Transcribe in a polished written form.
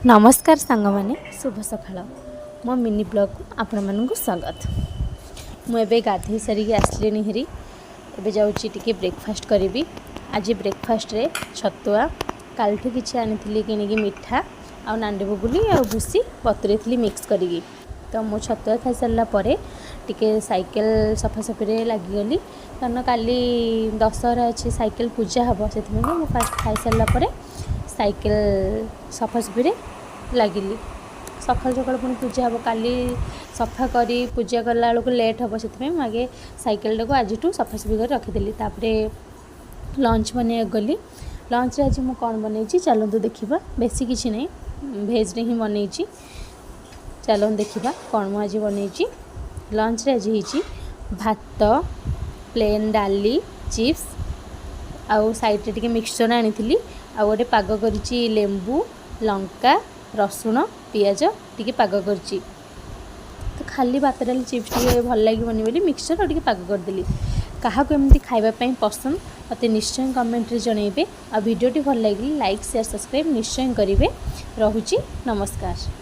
ନମସ୍କାର ସାଙ୍ଗମାନେ, ଶୁଭ ସକାଳ। ମୋ ମିନି ବ୍ଲଗ୍କୁ ଆପଣମାନଙ୍କୁ ସ୍ୱାଗତ। ମୁଁ ଏବେ ଗାଧେଇ ସାରିକି ଆସିଲିଣି ହେରି। ଏବେ ଯାଉଛି ଟିକେ ବ୍ରେକଫାଷ୍ଟ କରିବି। ଆଜି ବ୍ରେକଫାଷ୍ଟରେ ଛତୁଆ, କାଲିଠୁ କିଛି ଆଣିଥିଲି କିଣିକି ମିଠା ଆଉ ନାଣ୍ଡି ବଗୁଲି ଆଉ ଭୁସି ବତୁରେଇଥିଲି ମିକ୍ସ କରିକି। ତ ମୁଁ ଛତୁଆ ଖାଇସାରିଲା ପରେ ଟିକେ ସାଇକେଲ ସଫାସଫିରେ ଲାଗିଗଲି, କାରଣ କାଲି ଦଶହରା ଅଛି, ସାଇକେଲ ପୂଜା ହେବ। ସେଥିପାଇଁ ମୁଁ ଫାଷ୍ଟ ଖାଇସାରିଲା ପରେ ସାଇକେଲ ସଫାସଫିରେ ଲାଗିଲି। ସକାଳୁ ସକାଳୁ ପୁଣି ପୂଜା ହେବ କାଲି, ସଫା କରି ପୂଜା କଲା ବେଳକୁ ଲେଟ୍ ହେବ। ସେଥିପାଇଁ ମୁଁ ଆଗେ ସାଇକେଲଟାକୁ ଆଜିଠୁ ସଫାସଫି କରି ରଖିଦେଲି। ତାପରେ ଲଞ୍ଚ ବନେଇବାକୁ ଗଲି। ଲଞ୍ଚରେ ଆଜି ମୁଁ କ'ଣ ବନେଇଛି, ଚାଲନ୍ତୁ ଦେଖିବା। ବେଶୀ କିଛି ନାହିଁ, ଭେଜ୍ରେ ହିଁ ବନେଇଛି। ଚାଲନ୍ତୁ ଦେଖିବା କ'ଣ ମୁଁ ଆଜି ବନେଇଛି। ଲଞ୍ଚରେ ଆଜି ହେଇଛି ଭାତ, ପ୍ଲେନ୍ ଡାଲି, ଚିପ୍ସ ଆଉ ସାଇଡ଼୍ରେ ଟିକେ ମିକ୍ସଚର୍ ଆଣିଥିଲି। ଆଉ ଗୋଟେ ପାଗ କରିଛି, ଲେମ୍ବୁ, ଲଙ୍କା, ରସୁଣ, ପିଆଜ ଟିକେ ପାଗ କରିଛି। ତ ଖାଲି ଭାତ, ଡାଲି, ଚିପ୍ସ ଟିକେ ଭଲ ଲାଗିବନି ବୋଲି ମିକ୍ସଚର୍ ଆଉ ଟିକେ ପାଗ କରିଦେଲି। କାହାକୁ ଏମିତି ଖାଇବା ପାଇଁ ପସନ୍ଦ, ମୋତେ ନିଶ୍ଚୟ କମେଣ୍ଟରେ ଜଣାଇବେ। ଆଉ ଭିଡ଼ିଓଟି ଭଲ ଲାଗିଲେ ଲାଇକ୍, ସେୟାର, ସବସ୍କ୍ରାଇବ୍ ନିଶ୍ଚୟ କରିବେ। ରହୁଛି, ନମସ୍କାର।